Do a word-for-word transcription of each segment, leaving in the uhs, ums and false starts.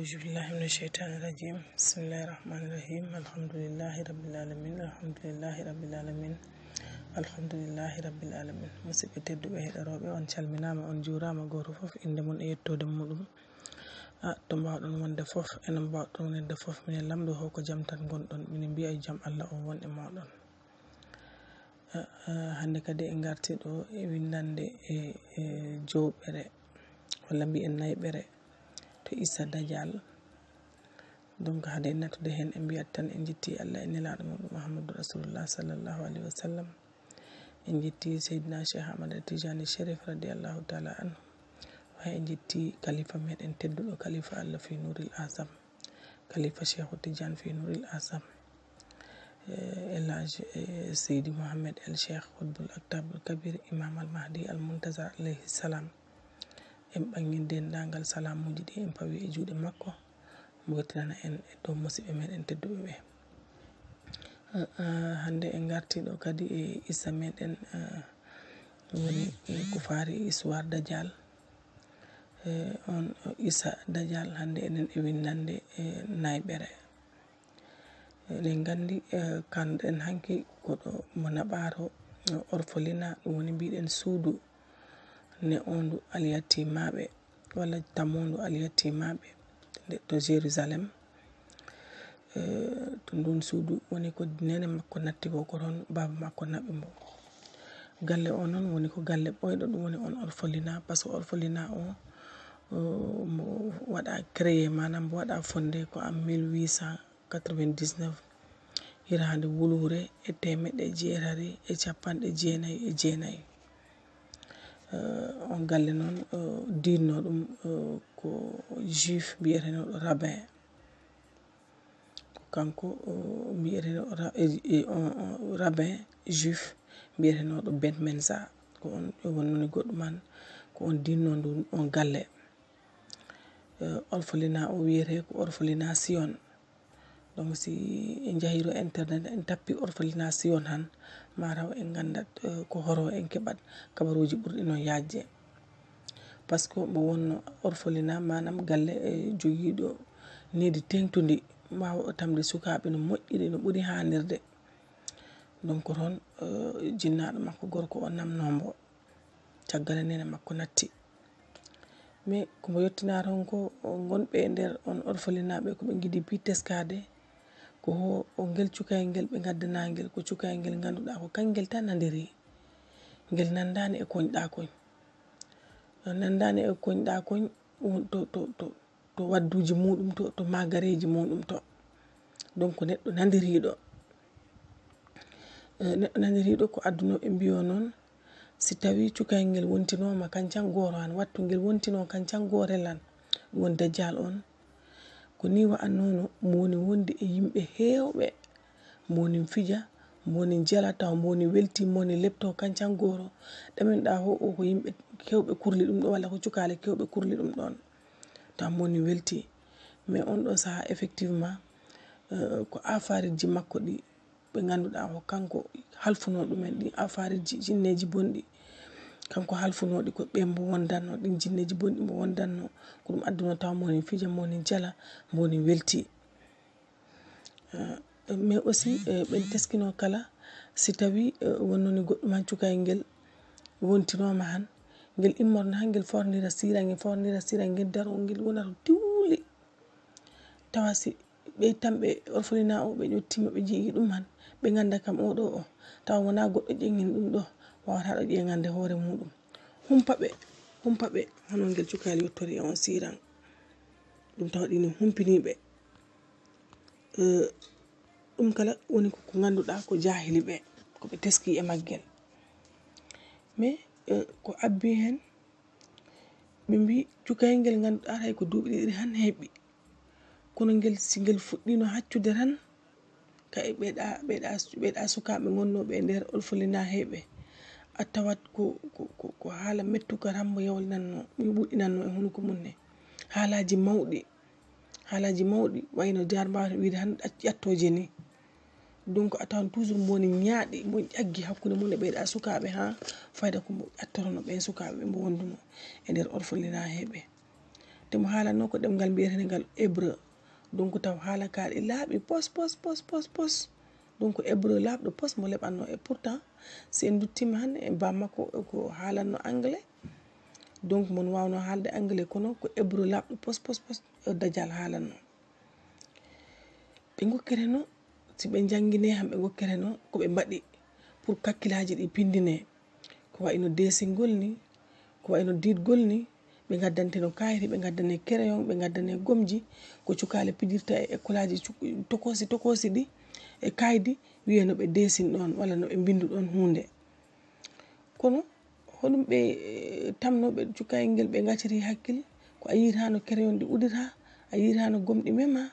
Auzubillahi mina sheytani rajim. Bismillahi rahmani rahim. Alhamdulillahi rabbil alamin. Alhamdulillahi rabbil alamin. Alhamdulillahi rabbil alamin. Musidɓe tedduɓe heɗorooɓe, on calminaama, on juuraama, gooto fof innde mum e yettoode muɗum. A, to mbaawɗon wonde fof, enen mbaawɗon wonde fof, minen lamɗo o ko jam tan ngonɗon. Minen mbiya yo jam Allah o won e mooɗon. A, a, hannde kadi en ngarti ɗo e winndande e, e jowɓere, walla mbiyen nayɓere to Issa Dajjal. Donc, hade en nattude heen, en mbiyat tan en njetti Allah e nelaaɗo mum Muhammadu Rasulullah sallallahu alayhi wa sallam. En njetti Seydina Cheikh Ahmad Tijani Chérif radiyallahu taala anhu. Wa en njetti kalifa meɗen tedduɗo, kalifa Allah fi nuril asam, kalifa Cheikhu Tidiane fi nuril asam, eh, El Hadj, eh, Seydi Mohamed El Cheikh Qutbul Aktabul Kabir, Imam Al Mahdi Al Muntazar alayhi salam. En ɓangi denndaangal salaamuuji ɗi en pawi e juuɗe makko, mo wettinana en e dow musiɓɓe meɗen tedduɓe ɓe. Ah, ah, hannde en ngarti ɗo kadi e Issa meɗen, ah, woni, eh, ko faari e histoire Dajjal. Eh, on Issa Dajjal hannde eɗen e winndande, eh, nayɓere. Eɗen nganndi, eh, kanɗen hanki ko ɗo mo naɓaato, eh, orphelinat, ɗum woni mbiɗen suudu ne'oondu alyatimaaɓe walla tamoondu alyatimaaɓe nde to Jérusalem. Eh, to ndun suudu woni ko neene makko natti ko, ko toon baaba makko naɓi mo. Galle o noon woni ko galle ɓooyɗo, ɗum woni on orphelinat, par ce que orphelinat o, o, mo waɗa créé, maanaam mo waɗa fondé ko en mille huit cent quatre-vingt-dix-neuf, hitaande wuluure e teemeɗɗe jeetati e capanɗe jeenayi e jeenayi. Eh, on galle noon, eh, diinno ɗum, eh, ko juif mbiyetenooɗo rabbin. Ko kanko, o, mbiyetenoo ra-, e, e, on, on rabbin juif mbiyetenooɗo Ben Mensa. Ko on, o wonnoni goɗɗum han, ko on diinno ndun, on galle. Eh, orphelinat o wiyetee ko orphelinat Sion. Donc, si en njahii to internet, en tappi orphelinat Sion han, ma taw en nganndat, eh, ko hoto en keɓat kabaruuji ɓurɗi noon yaajde. Par ce que mbo wonno orphelinat, maanaam galle, eh, jogiiɗo needi teeŋtundi, waawa o tamde sukaaɓe no moƴƴiri, no ɓuri haanirde. Donc, toon, eh, jinnaaɗo makko gorko o namnoo mbo caggal e neene makko natti. Mais ko mbo yettinaa toon ko, o, ngonɓe e nder on orphelinat ɓe, ko ɓe ngiɗi bi teskaade, ko ho-, o ngel cukayel ngel ɓe ngaddanaa ngel, ko cukayel ngel ngannduɗaa ko kangel tan nandiri. Ngel nanndaani e koñɗaa koñ. Nanndaani e koñɗaa koñ, to, to, to, to wadduuji muuɗum to, to magareeji muuɗum to. Donc, ko neɗɗo nandiriiɗo. Eh, neɗɗo nandiriiɗo ko adduno ɓe mbiyo noon, si tawii cukayel ngel wontinooma kancan gooto han, wattu ngel wontinoo kancan gootel han, ɗum woni Dajjal on. Ko nii wa'annoono, mo woni wondi e yimɓe heewɓe, mo woni fija, mo woni jala, taw mo woni welti, mo woni lepto kancan gooto. Ɗaminɗaa ho, o ko yimɓe keewɓe kurli ɗum ɗo, walla ko cukaale keewɓe kurli ɗum ɗoon. Taw mo woni welti. Mais on ɗo sahaa, effectivement, eh, ko afaariji makko ɗi ɓe ngannduɗaa ko kanko halfunoo ɗumen, ɗi afaariji jinneeji bonɗi. Kanko halfunoo ɗi, ko ɓe mbo wondanno, ɗin jinneeji bonɗi mbo wondanno. Ko ɗum adduno taw mo woni fija, mo woni jala, mo woni welti. Eh, mais aussi, eh, ɓen teskinoo kala, si tawii, eh, wonnoo ni goɗɗum han cukayel ngel wontinooma han, ngel immorno han, ngel fornira siira, ngel fornira siira, ngel daro, ngel wona to diwli. Tawa si ɓe tan ɓe orphelinat o, ɓe ƴettiima, ɓe njii ɗum han, ɓe ngannda kam oo ɗo o, tawa wonaa goɗɗo ƴeŋin ɗum ɗo, waawataaɗo ƴeeŋande hoore muuɗum. Humpa ɓe, humpa ɓe, hono ngel cukayel yottori e on siira. Ɗum tawa ɗini humpinii ɓe. Eh, ɗum kala woni ko, ko ngannduɗaa ko jaahili ɓe, ko ɓe teskii e maggel. Mais, eh, ko abbi heen, ɓe mbii cukayel ngel ngannduɗaa hay ko duuɓi ɗiɗi han heɓi. Kono ngel, si ngel fuɗɗiino haccude tan, ka e ɓeeɗa, ɓeeɗa, ɓeeɗa sukaaɓe ngonnooɓe e nder orphelinat heɓe, a tawat ko, ko, ko, ko haala mettuka tan mbo yawlinannoo, mbo ɓuɗɗinannoo e hunuko mum ne. Haalaaji mawɗi, haalaaji mawɗi, wayno jaarmbaaro wiide tan ƴattooje ni. Donc, a tawan toujours mbo woni ñaaɗi, mbo ƴaggi hakkunde mum e ɓeeɗa sukaaɓe, haa fayda ko mbo ƴattotono ɓeen sukaaɓe ɓe mbo wonduno e nder orphelinat heɓe. Te mo haalanno ko ɗemngal mbiyetengal hébreu. Donc taw haala ka ɗi laaɓi pos pos pos pos pos. Donc hébreu laaɓɗo pos mo leɓanno. E pourtant si en nduttima han e bammakko ko haalanno anglais. Donc mon wawno haalde anglais kono ko hébreu laaɓɗo pos pos pos dajal haalanno. Ɓe gokkireno si ɓe njangine han ɓe gokkireno ko ɓe mbaɗi pour kakkilaaji ɗi pindine. Ko wayno desingol ni, ko wayno diidgol ni. Ɓe ngaddanteno kayri, ɓe ngaddane kereyon, ɓe ngaddane gomji. Ko cukaale pidirta e ekkolaaji tokosi tokosi ɗi e kaydi. Wiye no ɓe desin ɗon walla no ɓe mbindu ɗon huunde. Kono honum ɓe tamnoɓe cukayel ngel ɓe gacciri hakkil? Ko a yiitano kereyon ɗi udira, a yiitano gomɗi mema.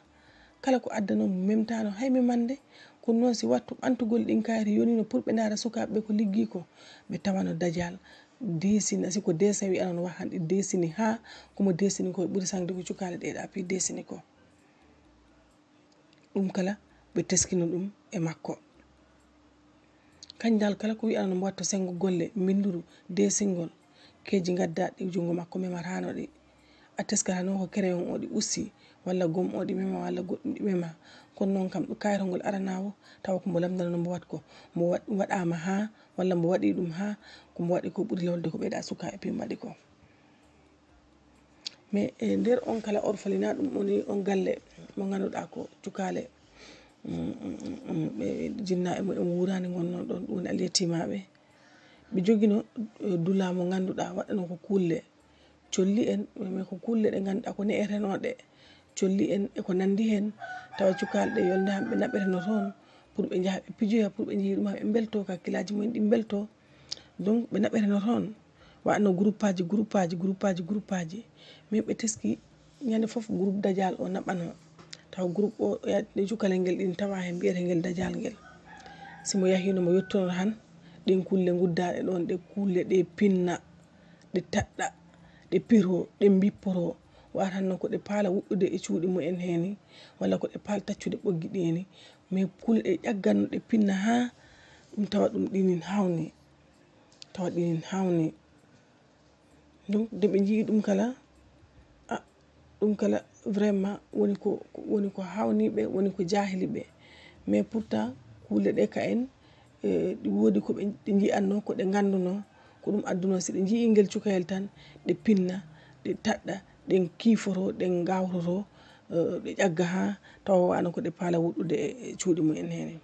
Kala ko addano mo memtano hay memande. Kono noon si wattu ɓantugol ɗin kayri yonino pour ɓe ndaara sukaaɓe ɓe ko liggi ko, ɓe tawano dajal desina. Si ko desin wi'ano no wahan ɗi desini ha komo desini ko ɓuri sangde ko cukaale ɗe ɗa pi desini ko. Ɗum kala ɓe teskino ɗum e makko. Kañ dal kala ko wi'ano no mbo watto sengo golle mbinduru desingol keji gadda ɗi jungo makko mematano ɗi. A teskatano ko kereyon o ɗi ussi walla gom o ɗi mema walla goɗɗum ɗi mema. Kono noon kam ɗo kayrongol aranawo tawa ko mbo lamdana no mbo wat ko mbo waɗama ha walla mbo waɗi ɗum ha ko mbo waɗi ko ɓuri lolde ko ɓeyɗa suka e pimbaɗi ko. Mais e nder on kala orphelinat ɗum woni on galle mo ganduɗa ko cukaale ɓe jinna e mumen wurani gonno ɗon ɗum woni aliyatimaɓe. Ɓe jogino dula mo ganduɗa waɗano ko kulle colli en, mais ko kulle ɗe ganduɗa ko ne'etenoɗe colli en e ko nandi hen. Tawa cukaale ɗe yolde hamɓe naɓeteno toon pour ɓe jaaha ɓe pijoya pour ɓe jeeyi ɗum ha ɓe belto kakkilaji mumen ɗi belto. Donc ɓe naɓeteno toon. Wano groupe aji groupe aji groupe aji groupe aji. Min ɓe teski ñande fof groupe dajal o naɓano. Taw groupe o e cukalel ngel ɗin tawa hen mbiyetengel dajal ngel. Simo yahino mo yettono han ɗin kulle guddaɗe ɗon ɗe kulle ɗe pinna ɗe taɗɗa ɗe piro ɗe bipporo. Watanno ko ɗe paala wuɗɗude e cuuɗi mumen heni walla ko ɗe paala taccude ɓoggi ɗi heni. Mais kulle ɗe ƴagganno ɗe pinna ha ɗum tawa ɗum ɗinin hawni. Tawa ɗinin hawni. Donc nde ɓe njii ɗum kala a ɗum kala vraiment woni ko woni ko hawniɓe woni ko jahiliɓe. Mais pourtant kulle ɗe ka en ɗi woodi ko ɓe ɗe njiyanno ko ɗe nganduno ko ɗum adduno si ɗe njii ngel cukayel tan ɗe pinna ɗe taɗɗa ɗen kiifoto ɗen gawtoto. Ɗe ƴagga ha tawa wano ko ɗe paala wuɗɗude e cuuɗi mumen hene.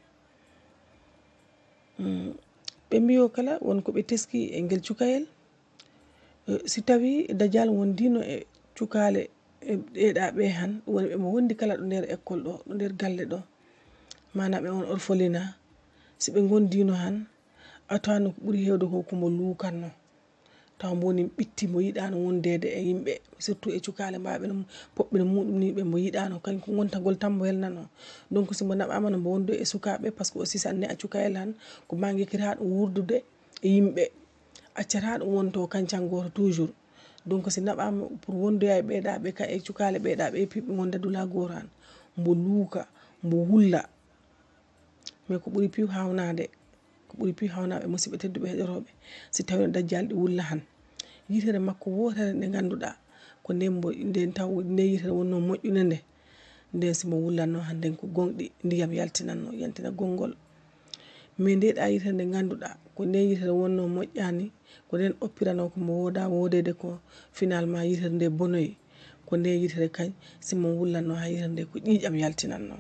Ɓe mbiyo kala won ko ɓe teski e ngel cukayel. Si tawi dajal wondino e cukaale e ɗeɗa ɓe han ɗum woni ɓe mo wondi kala ɗo nder école ɗo ɗo nder galle ɗo manam e on orphelina si ɓe gondino han a tawano ko ɓuri hewde ko komo lukanno. Tawa mbo woni ɓitti mo yiɗano wondede e yimɓe surtout e cukaale mbaɓe no poɓɓe no muɗum ni ɓe mbo yiɗano kañ ko gontagol tan mbo welnano. Donc si mbo naɓama no mbo wondo e sukaɓe par ce que aussi sanne a cukayel han ko ma gekkitaɗo wurdude e yimɓe accata ɗum wonto kañcan goto toujours. Donc si naɓama pour wondoya e ɓeɗa ɓe ka e cukaale ɓeɗa ɓe piɓɓe gonda dula goto han mbo luuka mbo wulla. Mais ko ɓuri piw hawnade ko ɓuri piw hawnaɓe musidɓe tedduɓe heɗoroɓe si tawino dajjal ɗi wulla han yitere makko wotere nde ganduɗa ko nden mbo nden taw nde yitere wonno moƴƴunde nde. Nden simo wullanno hannden ko gonɗi ndiyam yaltinanno yantina gonngol. Mais nde ɗa yitere nde ganduɗa ko nden yitere wonno moƴƴani ko nden oppirano ko mo woda wodede ko finalement yitere nde bonoyi. Ko nde yitere kañ simo wullanno ha yitere nde ko ƴiiƴam yaltinanno.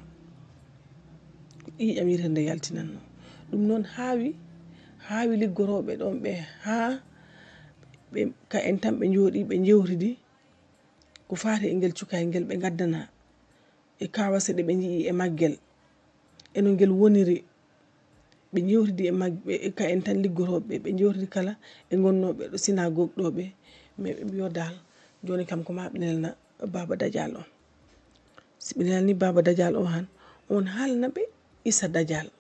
Ko ƴiiƴam yitere nde yaltinanno. Ɗum noon haawi haawi liggorooɓe ɗon ɓe haa ɓe ka en tan ɓe njooɗi ɓe njewtidi ko faati e ngel cukayel ngel ɓe ngaddana e kawase ɗe ɓe njii e maggel e no ngel woniri. Ɓe njewtidi e magɓe e ka en tan liggorooɓe ɓe njewtidi kala e gonnooɓe ɗo sinagogue ɗo ɓe mais ɓe mbiyo dal jooni kam ko ma ɓe nelna baaba dajal o. Si ɓe nelni baaba dajal o han on haalna ɓe isa dajal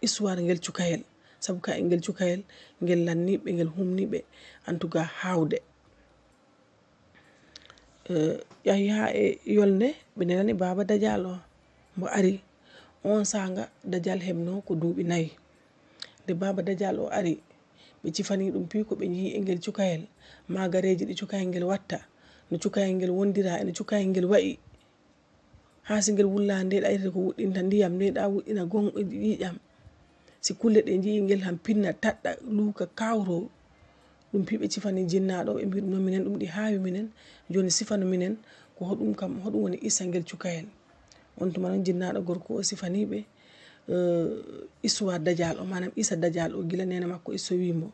histoire ngel cukayel sabu ka e ngel cukayel ngel lanniɓe ngel humniɓe en tout cas hawde. Yahi haa e yolnde ɓe nelani baaba dajal o mbo ari on sanga dajal heɓno ko duuɓi nayi. Nde baaba dajal o ari ɓe cifani ɗum pi ko ɓe njii e ngel cukayel magareeji ɗi cukayel ngel watta No cukayel ngel wondira e no cukayel ngel wayi. Haa si ngel wulla nde ɗa irete ko wuɗɗinta ndiyam, nde ɗa wuɗɗina gon ƴiiƴam. Si kulle ɗe njii ngel han pinna taɗɗa luuka kawro. Ɗum piɓe cifani jinnaaɗo, ɓe mbii ɗum noon minen ɗum ɗi haawi minen. Jooni sifano minen ko hoɗum kam, hoɗum woni isa ngel cukayel. On tuma noon jinnaaɗo gorko o sifanii ɓe, eh, histoire Dajal o, maanaam isa Dajal o, gila neene makko e sowii mo.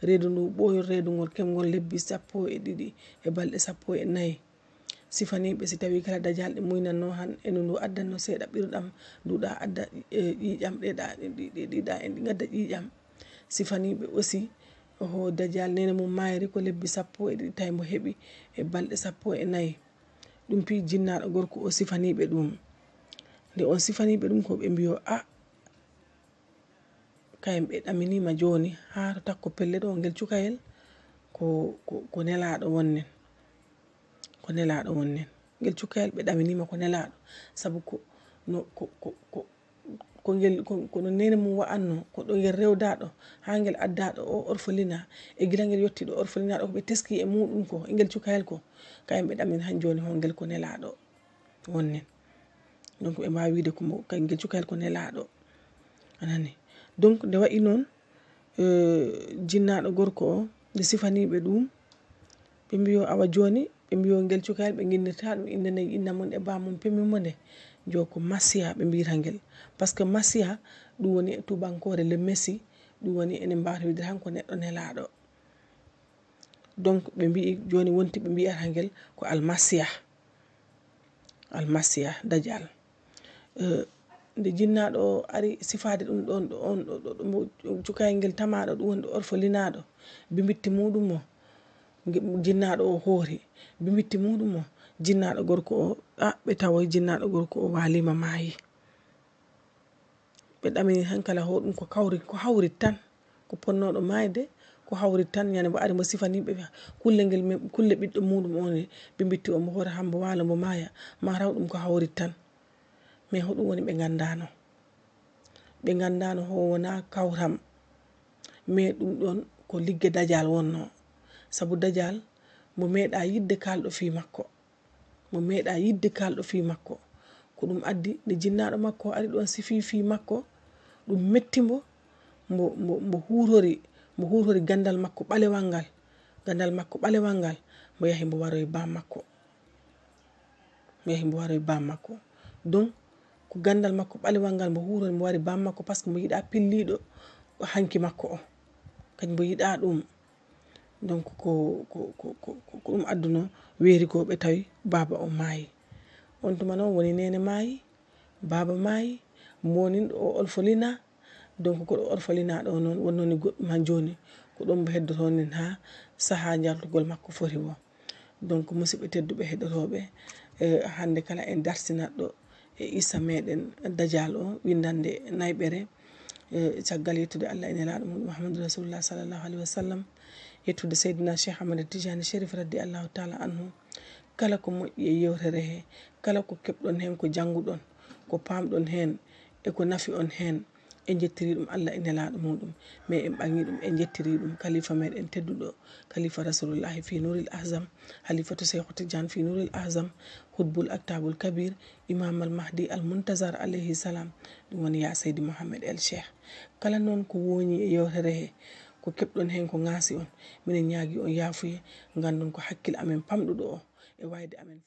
Reedu ndu ɓooyol reedu ngol keɓngol lebbi sappo e ɗiɗi e balɗe sappo e nayi. Sifanii ɓe si tawii kala Dajal ɗe muynatnoo han, e no ndu addatnoo seeɗa ɓirɗam, ndu ɗa adda, eh, ƴiiƴam, ɗe ɗa, ɗi, ɗi, ɗi ɗa en ɗi ngadda ƴiiƴam. Sifanii ɓe aussi, oho, Dajal neene mum maayri ko lebbi sappo e ɗiɗi, tawi mo heɓi e balɗe sappo e nayi. Ɗum piɓe jinnaaɗo gorko o sifanii ɓe ɗum. Nde on sifanii ɓe ɗum ko ɓe mbiyo, "A, kayen ɓe ɗaminiima jooni haa to takko pelle ɗo ngel cukayel ko, ko, ko nelaaɗo wonnen." Ko nelaaɗo wonnen. Ngel cukayel ɓe ɗaminiima ko nelaaɗo. Sabu ko no, ko, ko, ko, ko ngel, ko, ko no neene mum wa'anno, ko ɗo ngel rewdaɗo, haa ngel addaɗo o orphelinat, e gila ngel yotti ɗo orphelinat ɗo, ko ɓe teski e muɗum ko, e ngel cukayel ko, kayen ɓe ɗamin han jooni ho ngel ko nelaaɗo wonnen. Donc ɓe mbaawi wiide ko mo, kayen ngel cukayel ko nelaaɗo. A nani? Donc nde wayi noon, eh, jinnaaɗo gorko o, nde sifanii ɓe ɗum, ɓe mbiyo, "Awa jooni," ɓe mbiyo, "ngel cukayel," ɓe nginndirta ɗum innde nden, inna mum e baa mum pemmi mo nde, jo ko Masiya ɓe mbiyata ngel. Parce que Masiya, ɗum woni e tuubankoore le Messie, ɗum woni enen mbaawata wiide han ko neɗɗo nelaaɗo. Donc ɓe mbiyi jooni wonti ɓe mbiyata ngel ko Almasiya. Almasiya, Dajal. Eh, nde jinnaaɗo o ari sifaade ɗum ɗon, ɗo on, ɗo, ɗo, ɗo mo cukayel ngel tamaaɗo, ɗum woni ɗo orphelinat ɗo, bimbitti muɗum o, nge-, jinnaaɗo o hoori, bimbitti muɗum o, jinnaaɗo gorko o, a, ɓe tawoy jinnaaɗo gorko o waaliima maayi. Ɓe ɗamini tan kala ho ɗum ko kawri, ko hawri tan. Ko ponnooɗo maayde, ko hawri tan, ñande mbo ari mbo sifanii ɓe kulle ngel, kulle ɓiɗɗo muɗum on, ɓe mbitti o mbo hoore han mbo waalo mbo maaya, ma raw ɗum ko hawri tan. Mais hoɗum woni ɓe nganndaano. Ɓe nganndaano ho wonaa kawram. Mais ɗum ɗon ko ligge Dajal wonnoo. Sabu Dajal mbo meeɗaa yiɗde kaalɗo fii makko. Mo meeɗaa yiɗde kaalɗo fii makko. Ko ɗum addi nde jinnaaɗo makko ari ɗon sifii fii makko, ɗum metti mbo, mbo, mbo, mbo huurori, mbo huurori ganndal makko ɓalewal ngal. Ganndal makko ɓalewal ngal, mbo yahi mbo waroyi baa makko. Mbo yahi mbo waroyi baa makko. Donc, ko ganndal makko ɓalewal ngal mbo huurori, mbo wari baa makko, parce que mbo yiɗaa pilliiɗo hanki makko o. Kadi mbo yiɗaa ɗum. Donc, ko, ko, ko, ko, ko, ko ɗum adduno weeri ko ɓe tawi baaba o maayi. On tuma noon woni neene maayi, baaba maayi, moonin o orphelinat. Donc, ko ɗo orphelinat ɗo noon wonnoo ni goɗɗum han jooni. Ko ɗon mbo heddotoo nen haa sahaa njaltugol makko fori wo. Donc, musidɓe tedduɓe heɗotooɓe, eh, hannde kala en dartinat ɗo e isa meɗen Dajal o, winndannde nayɓere, eh, caggal yettude Allah e nelaaɗo mum Muhammadu Rasulullah sallallahu alaihi wa sallam, yettude Seydina Cheikh Ahmad Tijani Cherif radiyallahu taala anhu. Kala ko moƴƴi e yewtere he, kala ko keɓɗon heen, ko jannguɗon, ko paamɗon heen, e ko nafi on heen, en njettirii ɗum Allah e nelaaɗo muɗum, mais en ɓaŋii ɗum, en njettirii ɗum Khalifa meɗen tedduɗo, Khalifa Rasulullahi fi Nuril Azam, Khalifatu Cheikhu Tidiane fi Nuril Azam, Hutbul Aktabul Kabir, Imam Al Mahdi Al Muntazar alayhi salam, ɗum woni ya Seydi Mohammed El Cheikh. Kala noon ko wooñi e yewtere he, ko keɓɗon heen ko ŋaasi on, minen ñaagii on yaafuye, nganndon ko hakkil amen pamɗuɗo o, e wayde amen